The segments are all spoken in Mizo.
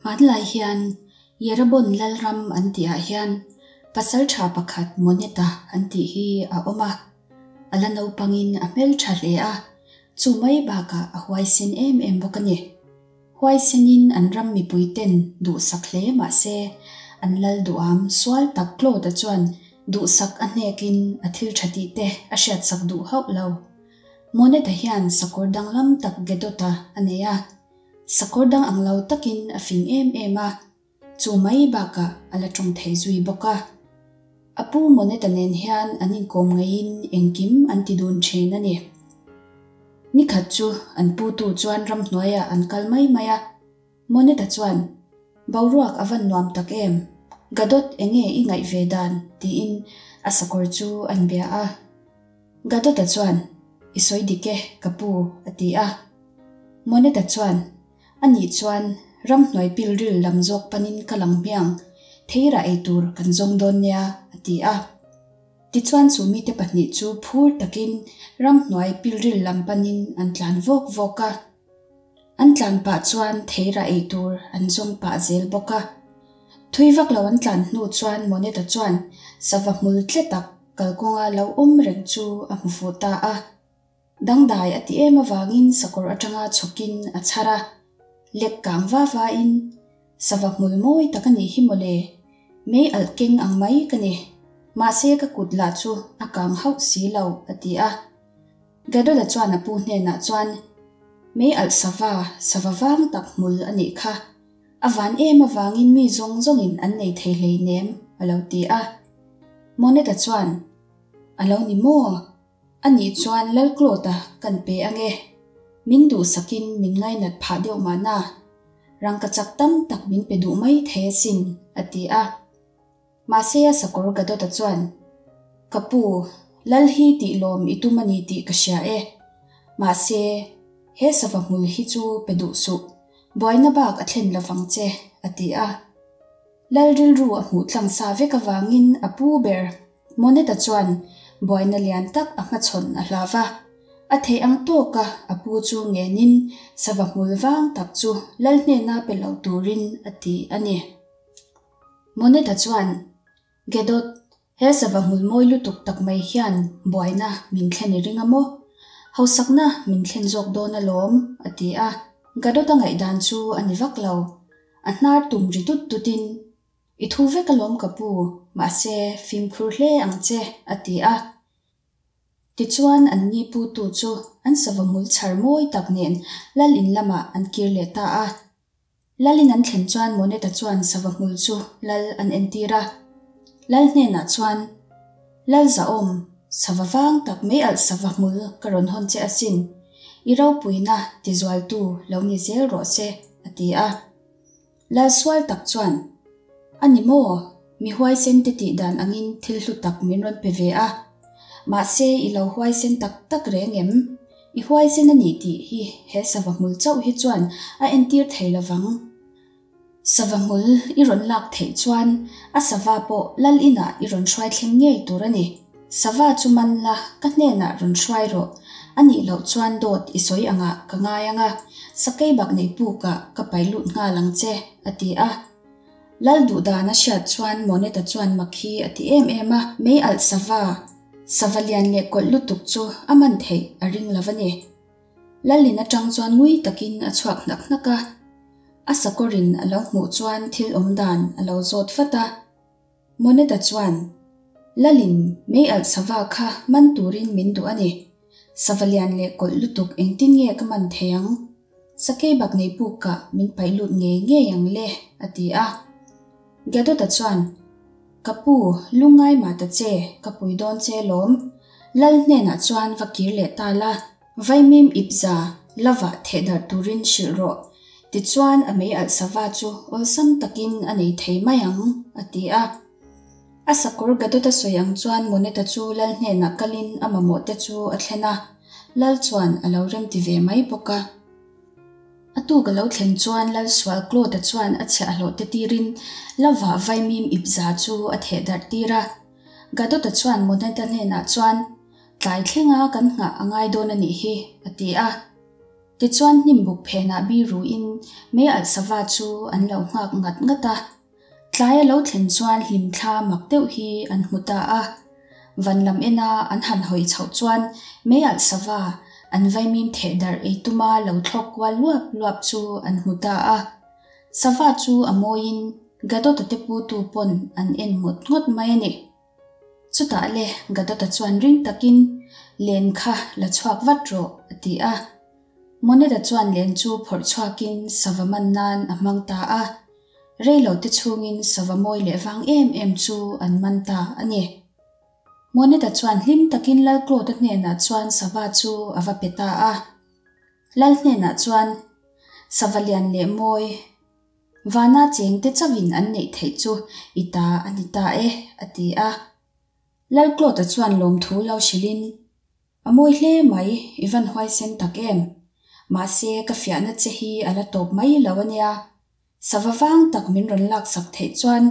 Hmanlai hian Yerabon Lalram an tihah hian pasaltha pakhat Moneta an tih hi a awm a. A la naupangin a hmeltha hle a, chu mai bakah a huaisen em em bawk a ni. Huaisenin an ram mipuiten duhsak hle mah se, an lal duham sual tak Claude-a chuan duhsak a hnekin a thil tha tihte a hriatsak duh hauh lo. Monet-a hian sakawr danglam tak Gedot-a a nei a. Sakawr dang ang lo takin a fing em em a, chu mai bakah a la tawng thei zui bawk a. A pu Monet-a nen hian an inkawm ngeiin engkim an ti dun thin a ni. Nikhat chu an putu chuan ramhnuaiah an kal mai mai a. Moneta chuan, Boruak a van nuam tak em? Gadot enge i ngaih ve dan? tiin a sakawr chu an bia a. Gadota chuan, I sawi dik e, ka pu, a ti a. Moneta chuan, A nih chuan ramhnuai pilril lam zawk panin ka lang hmiang, theirah ei tur kan zawng dawn nia, a ti a. Tichuan chu mite pahnih chu phur takin ramhnuai pilril lam panin an tlan vawk vawk a. An tlan pah chuan theirah ei tur an zawng pah zel bawk a. Thui vak lo an tlan hnu chuan Moneta chuan sava hmul tle tak kalkawnga lo awm reng chu a hmu fuh ta a. Dangdai a ti em avangin sakawr atanga chhawkin a chhar a, lek kang va vain, Sava hmul mawi tak a nih hi mawle, mei alh keng ang mai ka ni, mahse ka kut lah chu a kang hauh si lo, a ti a. Gadola chuan a pu hnenah chuan, Mei alh sava, sava vang tak hmul a nih kha. A van em avangin mi zawng zawngin an nei thei hleinem, a lo ti a. Moneta chuan, A lo ni maw? A nih chuan Lalclawta kan pe ange. Min duhsakin min ngainat phah deuh mahna. Rangkachak tam tak min pe duh mai thei asin, a ti a. Mahse a sakawr Gadota chuan, Ka pu, Lal hi tih lawm i tum a ni tih ka hria e. Mahse, he sava hmul hi chu pe duh suh, buaina bak a thlen lovang che, a ti a. Lal rilru a hmuh tlang sa vek avangin a pu ber Moneta chuan buaina lian tak a hmachhawn a hlau va. A theih ang tawka a pu chu ngenin sava hmul vang tak chu Lal hnena pe lo turin a ti a ni. Moneta chuan, Gedot, he sava hmul mawi lutuk tak mai hian buaina min thlen i ring a maw? Hausakna min thlen zawk dawn alawm, a ti a. Gadot-a ngaihdan chu a ni vak lo. A hnar tum ri dut dutin, I thu vek alawm ka pu, mahse fimkhur hle ang che, a ti a. Tichuan an ni putu chu an sava hmul chhar mawi tak nen lal in lamah an kir leh ta a. Lalin an thlen chuan Moneta chuan sava hmul chu lal an entir a. Lal hnenah chuan, Lal zahawm, sava vang tak mei alh sava hmul ka rawn hawn che asin, i ropuina tizualtu lo ni zel rawh se, a ti a. Lal sual tak chuan, A ni maw? Mi huaisen te tih dan angin thil hlu tak min rawn pe ve a. Mahse i lo huaisen tak tak reng em? I huaisen a nih tih hi he sava hmul chauh hi chuan a entir thei lo vang. Sava hmul i rawn lak theih chuan a sava pawh lal inah i rawn hruai thleng ngei tur a ni. Sava chu man la, ka hnenah rawn hruai rawh. A nih loh chuan dawt i sawi angah ka ngai ang a, sakei bak nei pukah ka paih lut nghal ang che, a ti a. Lal duh dan a hriat chuan Moneta chuan mak hi a ti em em a, mei alh sava, sava lian leh kawlh lutuk chu a man theih a ring lo a ni. Lalin atang chuan ngui takin a chhuak hnak hnak a, a sakawrin a lo hmuh chuan thil awm dan a lo zawt vat a. Moneta chuan, Lalin mei alh sava kha man turin min duh a ni. Sava lian leh kawlh lutuk engtin nge ka man thei ang? Sakei bak nei pukah min paih lut ngei ngei ang le, a ti a. Gadota chuan, Ka pu, lungngai mah ta che, ka pui dawn che lawm. Lal hnenah chuan va kir leh ta la. Vaimim ipza lova thehdarh turin hrilh rawh. Tichuan a mei alh sava chu awlsam takin a nei thei mai ang, a ti a. A sakawr Gadota sawi ang chuan Moneta chu lal hnenah kalin a mamawhte chu a thlen a, lal chuan a lo remti ve mai bawk a. A tuk a lo thlen chuan lal sual Claude-a chuan a chhiahhlawhte tirin lova vaimim ipza chu a thehdarh tir a. Gadota chuan Moneta hnenah chuan, Tlai thlenga kan nghah a ngai dawn a nih hi, a ti a. Tichuan hnim buk phenah biruin mei alh sava chu an lo nghak ngat ngat a. Tlai a lo thlen chuan hlimthla mak deuh hi an hmu ta a. Van lam ena an han hawi chhoh chuan mei alh sava an vaimim theh darh ei tuma lo thlawk kual luap luap chu an hmu ta a. Sava chu a mawiin Gadota te putu pawn an en ngawt ngawt mai a ni. Chutah le Gadota chuan ring takin, Len kha la chhuak vat rawh, a ti a. Moneda chuan len chu phawrh chhuakin sava man nan a hmang ta a. Rei lo te chhungin sava mawi leh vang em em chu an man ta a ni. Moneda chuan hlim takin Lalclaude hnenah chuan sava chu a va pe ta a. Lal hnenah chuan, Sava lian leh mawi, vana chengte chauhin an neih theih chu i ta a ni ta e, a ti a. Lalclaude chuan lawmthu lo hrilhin, A mawi hle mai, i van huaisen tak em? Mahse, ka fiahna che hi a la tawp mai lo a nia. Sava vang tak min rawn laksak theih chuan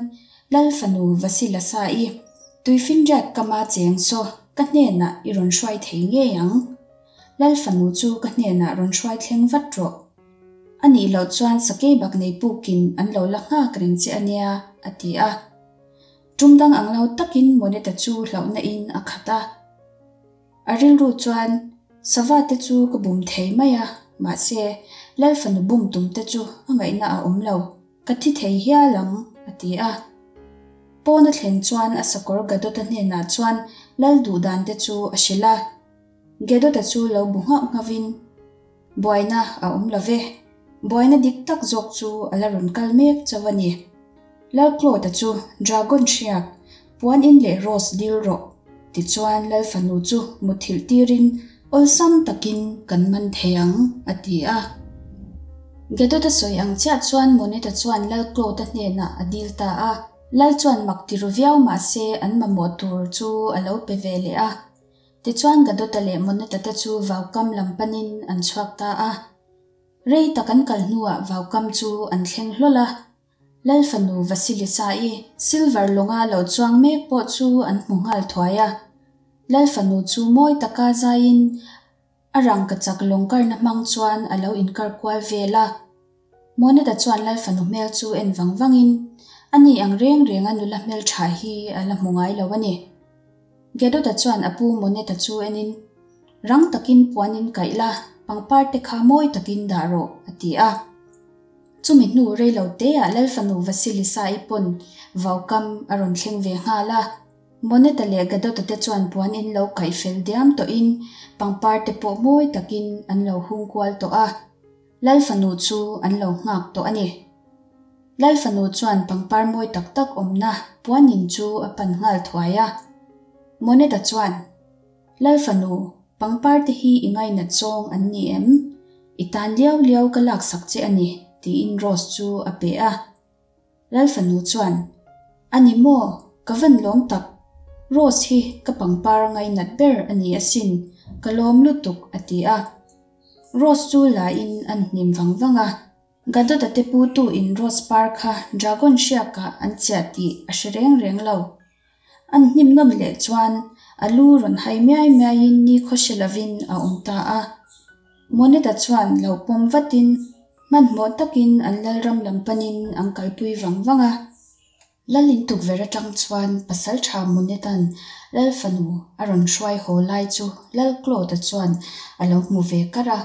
Lal fanu Vasilasa-i tuifinriat kama cheng saw ka hnenah i rawn hruai thei ngei ang. Lal fanu chu ka hnenah rawn hruai thleng vat rawh. A nih loh chuan sakei bak nei pukin an lo la nghak reng che a nia, a ti a. Tum dang ang lo takin Moneta chu hlauhna in a khat a. A rilru chuan, Sava te chu ka bum thei mai a, mahse, Lal fanu bum tum te chu a ngaihna a awm lo, ka thi thei hial ang, a ti a. Pawn a thlen chuan a sakawr Gadota hnenah chuan Lal duhdan te chu a hrilh a. Gadota chu lo bu nghauh nghauvin, Buaina a awm lo ve. Buaina dik tak zawk chu a la rawn kal mek chauh a ni. Lalclaude-a chu Dragon hriak, puan in leh Rose dil rawh, tichuan Lal fanu chu muthilh tirin awlsam takin kan man thei ang, a ti a. Gedota sawi ang chiah chuan Moneta chuan Lalclaude-a hnenah a dil ta a. Lal chuan mak ti ru viau mah se an mamawh tur chu a lo pe ve leh a. Tichuan Gadota leh Moneta te chu vaukam lam panin an chhuak ta a. Rei tak an kal hnuah vaukam chu an thleng hlawl a. Lal fanu Vasilisa-i silver lawnga lo chuang mek pawh chu an hmu nghal thuai a. Lal fanu chu mawi taka zaiin a rangkachak lawng karna hmang chuan a lo inkar kual vel a. Moneta chuan Lal fanu hmel chu en vang vangin a ni ang reng renga nula hmeltha hi a la hmu ngai lo a ni. Gedota chuan a pu Moneta chu enin, Rang takin puanin kaih la, pangpar te kha mawi takin dah rawh, a ti a. Chumi hnu rei lo teah Lal fanu Vasilisa-i pawn vaukam a rawn thleng ve nghal a. Moneta leh Gadota te chuan puan in lo kaih fel diam tawhin pangpar te pawh mawi takin an lo hung kual tawh a. Lal fanu chu an lo nghak tawh a ni. Lal fanu chuan pangpar mawi tak tak awmna puanin chu a pan nghal thuai a. Moneta chuan, Lal fanu, pangpar te hi i ngainat zawng an ni em? I tan liau liau ka laksak che a ni, tiin Rose chu a pe a. Lal fanu chuan, A ni maw? Ka van lawm tak. Rose hi ka pangpar ngainat ber a ni asin, ka lawm lutuk, a ti a. Rose chu la in an hnim vang vang a. Gadota te putu in Rose par kha dragon hriakah an chiah tih a hre reng reng lo. An hnim nawn leh chuan a lu rawn hai miai miaiin nikhaw hre lovin a awm ta a. Moneta chuan lo pawm vatin hmanhmawh takin an lalram lam panin an kalpui vang vang a. Lal in tukverh atang chuan Pasaltha Moneta'n Lal fanu a rawn hruai haw lai chu Lal Claude-a chuan a lo hmu ve kar a,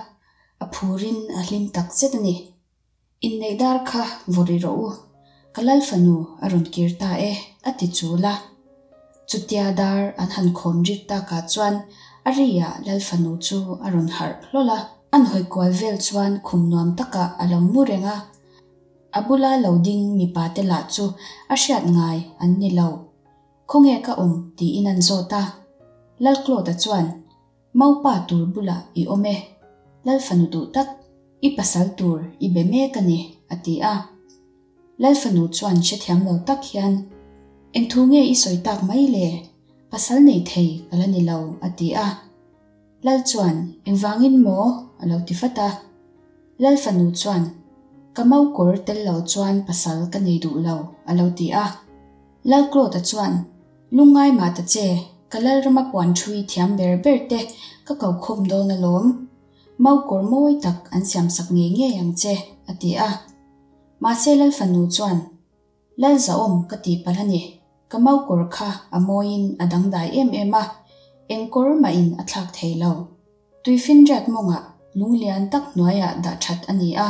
a phurin a hlim takzet a ni. Inneih dar kha vawrh i rawh u, ka Lal fanu a rawn kir ta e, a ti chul a. Chutia dar an han khawn rik takah chuan a ri-ah Lal fanu chu a rawn harh hlawl a. An hawi kual vel chuan khum nuam takah a lo mu reng a. A bula lo ding mipa te lah chu a hriat ngai an ni lo. Khawnge ka awm tiin an zawt a. Lalclaude-a chuan, Maupa tur bulah i awm e. Lal fanu duh tak, i pasal tur i be mek a ni, a ti a. Lal fanu chuan hrethiam lo tak hian, Eng thu nge i sawi tak mai le? Pasal nei thei ka la ni lo, a ti a. Lal chuan, Engvangin maw? a lo ti vat a. Lal fanu chuan, Ka mau kawr tel lo chuan pasal ka nei duh lo, a lo ti a. Lal Claude-a chuan, Lungngai mah ta che, ka Lalrama puan ṭhui thiam ber ber te ka ko khawm dawn alawm. Mau kawr mawi tak an siamsak ngei ngei ang che, a ti a. Mahse Lal fanu chuan, Lal zahawm ka tih palh a ni, ka mau kawr kha a mawiin a dangdai em em a, eng kawr mahin a thlak thei lo. Tuifinriat mawngah lung lian tak hnuaiah dah that a ni a,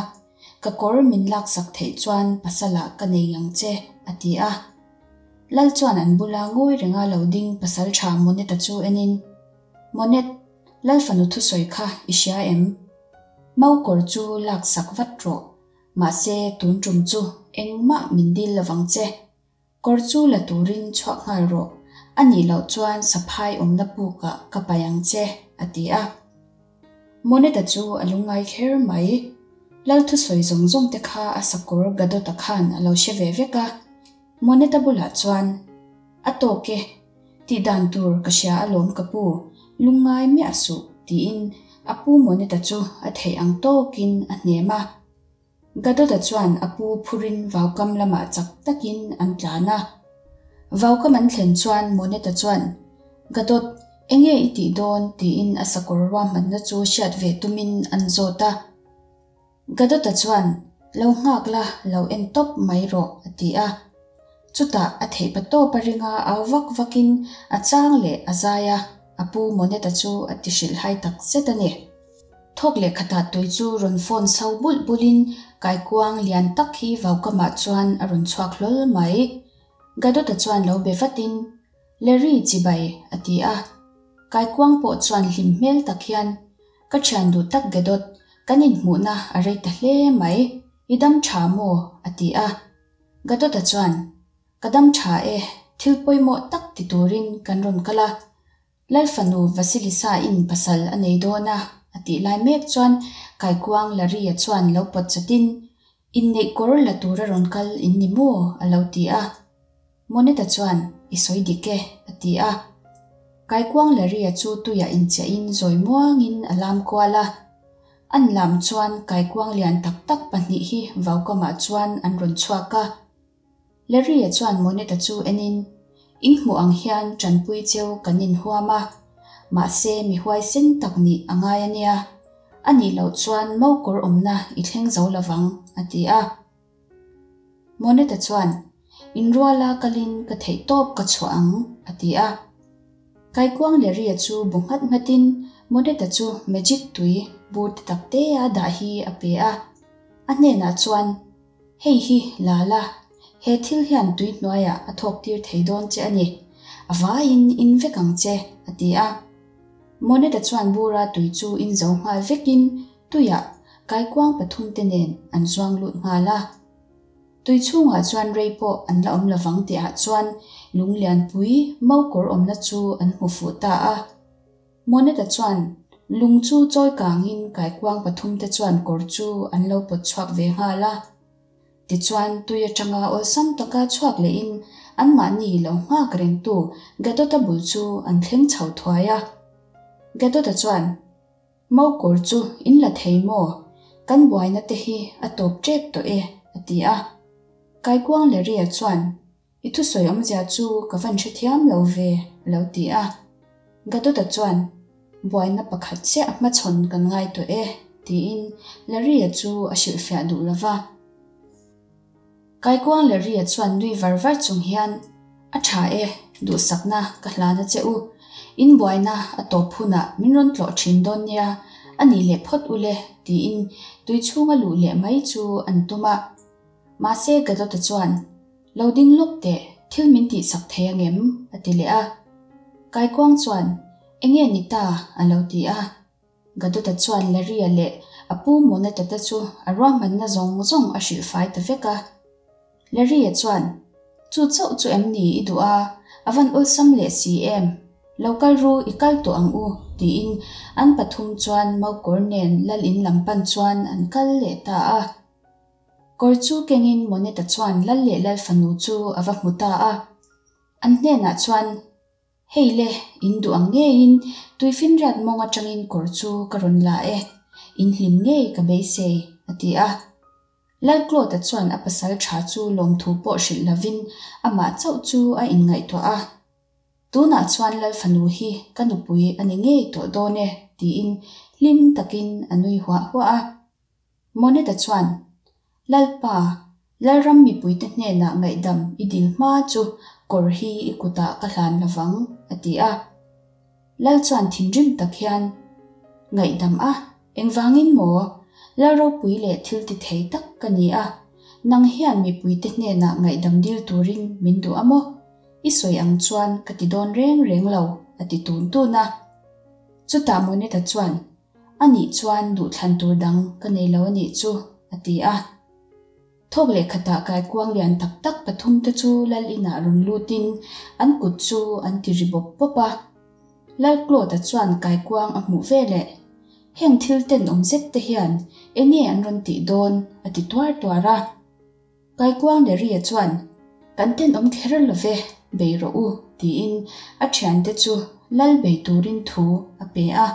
ka kawr min laksak theih chuan pasalah ka nei ang che, a ti a. Lal chuan an bula ngawi renga lo ding pasaltha Monet-a chu enin, Monet, Lal fanu thusawi kha i hria em? Mau kawr chu laksak vat rawh, mahse tun tum chu engmah min dil lovang che. Kawr chu la turin chhuak nghal rawh, a nih loh chuan saphai awmna pukah ka paih ang che, a ti a. Moneta chu a lungngai kher mai. Lal thusawi zawng zawng te kha a sakawr Gadota khan a lo hre ve vek a. Moneta bulah chuan, A tawk e, tih dan tur ka hria alawm ka pu, lungngai miah suh, tiin a pu Moneta chu a theih ang tawkin a hnem a. Gadota chuan a pu phurin vaukam lamah chak takin an tlan a. Vaukam an thlen chuan Moneta chuan, Gadot, enge i tih dawn? tiin a sakawr ruahmanna chu hriat ve tumin an zawt a. Gadota chuan, Lo nghak la, lo en tawp mai rawh, a ti a. Chutah a theih pa tawp a ringa au vak vakin a chang leh a zai a, a pu Moneta chu a ti hrilhhai tak zet a ni. Thawk leh khatah tui chu rawn fawn chho bulh bulhin kaikuang lian tak hi vaukamah chuan a rawn chhuak hlawl mai. Gadota chuan lo be vatin, Larry chibai, a ti a. Kaikuang pawh chuan hlim hmel tak hian, Ka thian duh tak Gadot, kan inhmuhna a rei ta hle mai, i dam tha maw? a ti a. Gadota chuan, Ka dam tha e, thil pawimawh tak ti turin kan rawn kal a, Lal fanu Vasilisa-in pasal a nei dawn a, a tih lai mek chuan Kaikuang Larry-a chuan lo pawt chatin, Inneih kawr la tura rawn kal in ni maw? a lo ti a. Moneta chuan, I sawi dik e, a ti a. Kaikuang Larry-a chu tuiah inchiahin zawi muangin a lam kual a. An lam chuan kaikuang lian tak tak pahnih hi vaukamah chuan an rawn chhuak a. Larry-a chuan Moneta chu enin, In hmuh ang hian tanpui cheu kan inhuam a, mahse mi huaisen tak nih a ngai a nia. A nih loh chuan mokawr awmna i thleng zo lovang, a ti a. Moneta chuan, Inruala kalin ka theih tawp ka chhuah ang, a ti a. Kaikuang Larry-a chu bu nghat nghatin Moneta chu magic tui bur te tak te-a dah hi a pe a. A hnenah chuan, Hei hi la la, he thil hian tui hnuaiah a thawk tir thei dawn che a ni. A vaiin in vek ang che, a ti a. Moneta chuan bura tui chu in zo nghal vekin tuiah kaikuang pathumte nen an zuang lut nghal a. Tui chhungah chuan rei pawh an la awm lovang tihah chuan lung lianpui mokawr awmna chu an hmu fuh ta a. Moneta chuan lung chu chawi kangin kaikuang pathumte chuan kawr chu an lo pawt chhuak ve nghal a. Tichuan tui atanga awlsam taka chhuak lehin anmahni lo nghak rengtu Gadota bul chu an thleng chho thuai a. Gadota chuan, Mokawr chu in la thei maw? Kan buaina te hi a tawp tep tawh e, a ti a. Kaikuang Larry-a chuan, I thusawi awmzia chu ka van hrethiam lo ve, a lo ti a. Gadota chuan, Buaina pakhat chiah hmachhawn kan ngai tawh e, tiin Larry-a chu a hrilhfiah duh lo va. Kaikuang Larry-a chuan nui var var chung hian, A tha e, duhsakna ka hlan a che u. In buaina a tawp hunah min rawn tlawh thin dawn nia, a nih leh phawt u le, tiin tui chhunga luh leh mai chu an tum a. Mahse Gadota chuan, Lo ding lawk teh, thil min tihsak thei angem? a ti leh a. Kaikuang chuan, Enge ni ta? a lo ti a. Gadota chuan Larry-a leh a pu Moneta te chu a ruahmanna zawng zawng a hrilh fai ta vek a. Larry-a chuan, Chu chauh chu em ni i duh a? A van awlsam leh si em? Lo kal ru, i kal tawh ang u, tiin an pathum chuan Maukawr nen lal in lam pan chuan an kal leh ta a. Kawr chu kengin Moneta chuan lal leh lal fanu chu a va hmu ta a. An hnenah chuan, Hei le, in duh ang ngeiin tuifinriat mawng atangin kawr chu ka rawn la e, in hlim ngei ka beisei, a ti a. Lal Claude-a chuan a pasal tha chu lawmthu pawh hrilh lovin amah chauh chu a inngaihtuah a. Tunah chuan Lal fanu hi ka nupui a ni ngei tawh dawn e, tiin hlim takin a nui huah huah a. Moneta chuan, Lalpa, Lalram mipuite hnenah ngaihdam i dil hma chu kawr hi i kutah ka hlan lovang, a ti a. Lal chuan thinrim tak hian, Ngaihdam a, engvangin maw? Lal ropui leh thil ti thei tak ka ni a, nang hian mipuite hnenah ngaihdam dil turin min duh a maw? I sawi ang chuan ka ti dawn reng reng lo, a ti tun tun a. Chutah Moneta chuan, A nih chuan duhthlan tur dang ka nei lo a nih chu, a ti a. Thawk leh khatah kaikuang lian tak tak pathumte chu lal inah rawn lutin an kut chu an ti ri bawp bawp a. Lal Claude-a chuan kaikuang a hmuh veleh, Heng thil tenawm zet te hian enge an rawn tih dawn? a ti tuar tuar a. Kaikuang Larry-a chuan, Kan tenawm kher lo ve, bei rawh u, tiin a thiante chu lal bei turin thu a pe a.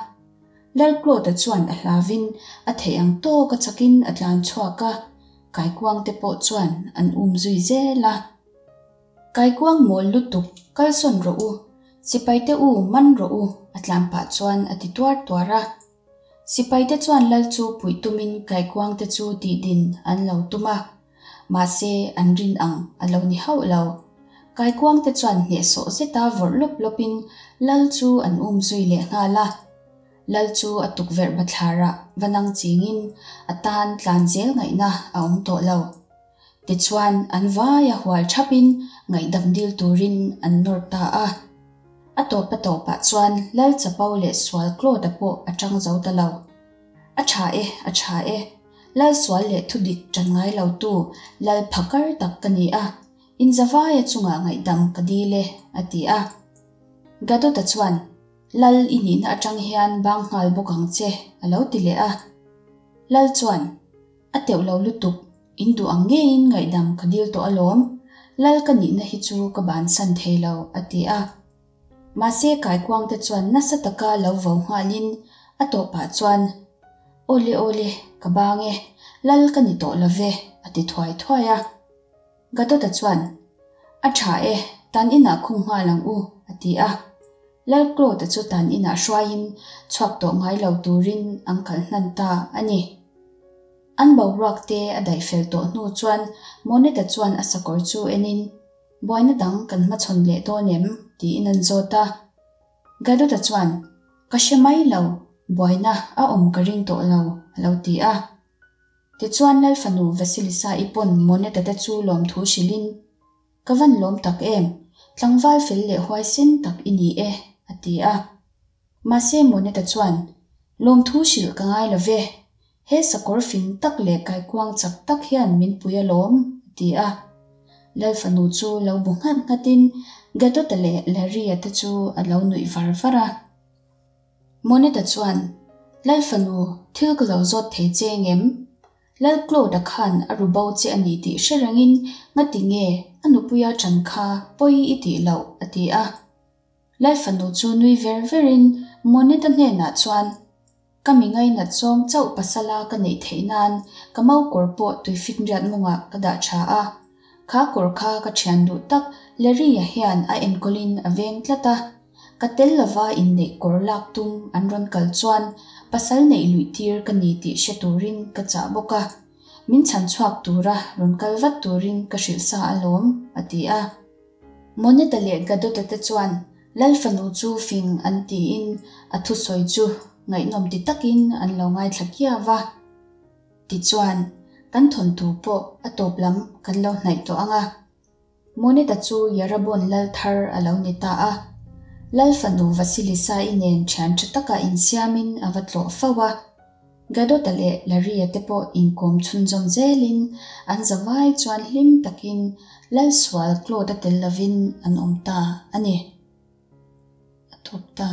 Lal Claude-a chuan a hlavin a theih ang tawk a chakin a tlan chhuak a, kaikuangte pawh chuan an um zui zel a. Kaikuang mawl lutuk, kalsawn rawh u, sipaite u man rawh u, a tlan pah chuan a ti tuar tuar a. Sipaite chuan lal chu puih tumin kaikuangte chu tihdin an lo tum a, mahse an rin ang a lo ni hauh lo. Kaikuangte chuan hnehsawh zeta vawrh lawp lawpin lal chu an um zui leh nghal a. Lal chu a tukverh bathlarah va nang chingin a tan tlan zel ngaihna a awm tawh lo. Tichuan an vaia hual thapin ngaihdam dil turin an nawr ta a. A tawp a tawpah chuan Lal Chapo leh Sual Claude-a pawh a tang zo ta lo. A tha e, a tha e. Lal sual leh thudik tan ngai lo tu Lal phakar tak ka ni a, inzavaia chungah ngaihdam ka dil e, a ti a. Gadot-a chuan, Lal i nihna atang hian bang nghal bawk ang che, a lo ti leh a. Lal chuan, A teuh lo lutuk, in duh ang ngeiin ngaihdam ka dil tawh alawm, Lal ka nihna hi chu ka bansan thei lo, a ti a. Mahse kaikuangte chuan nasa taka lo vo nghalin a tawpah chuan, Awle awle, ka bang e, Lal ka ni tawh lo ve, a ti thuai thuai a. Gadota chuan, A tha e, tan inah khung nghal ang u, a ti a. Lal Claude-a chu tan inah hruaiin chhuak tawh ngai lo turin an kal hnan ta a ni. An boruak te a daih fel tawh hnu chuan Monet-a chuan a sakawr chu enin, Buaina dang kan hmachhawn leh dawn em? tiin an zawt a. Gadota chuan, Ka hre mai lo, buaina a awm ka ring tawh lo, a lo ti a. Tichuan Lal fanu Vasilisa-i pawn Moneta te chu lawmthu hrilhin, Ka van lawm tak em, tlangval fel leh huaisen tak i ni e, a ti a. Mahse Moneta chuan, Lawmthu hrilh ka ngai lo ve, he sakawr fing tak leh kaikuang chak tak hian min pui alawm, a ti a. Lal fanu chu lo bu nghat nghatin Gadota leh Larry-a te chu a lo nuih var var a. Moneta chuan, Lal fanu, thil ka lo zawt thei che ngem? Lal Claude-a khan a ru bo che a ni tih hre rengin ngati nge a nupuia chan kha pawi i tih loh? a ti a. Lal fanu chu nui ver verin Moneta hnenah chuan, Ka mi ngainat zawng chauh pasala ka neih theih nan ka mau kawr pawh tuifinriat mawngah ka dah tha a. Kha kawr kha ka thian duh tak Larry-a hian a enkawlin a veng tlat a. Ka tel lova inneih kawr lak tum an rawn kal chuan pasal neih luih tir ka ni tih hre turin ka chah bawk a, min chhan chhuak tura rawn kal vat turin ka hrilh sa alawm, a ti a. Moneta leh Gadota te chuan Lal fanu chu fing an tiin a thusawi chu ngaihnawm ti takin an lo ngaithla kiau va. Tichuan, kan thawnthu pawh a tawp lam kan lo hnaih tawh ang a. Moneta chu Yarabon lal thar a lo ni ta a. Lal fanu Vasilisa-i nen thian tha taka insiamin a va tlawh fo a. Gadota leh Laria te pawh inkawm chhunzawm zelin an zavai chuan hlim takin lal sual Claude-a tel lovin an awm ta a ni. A tawp ta.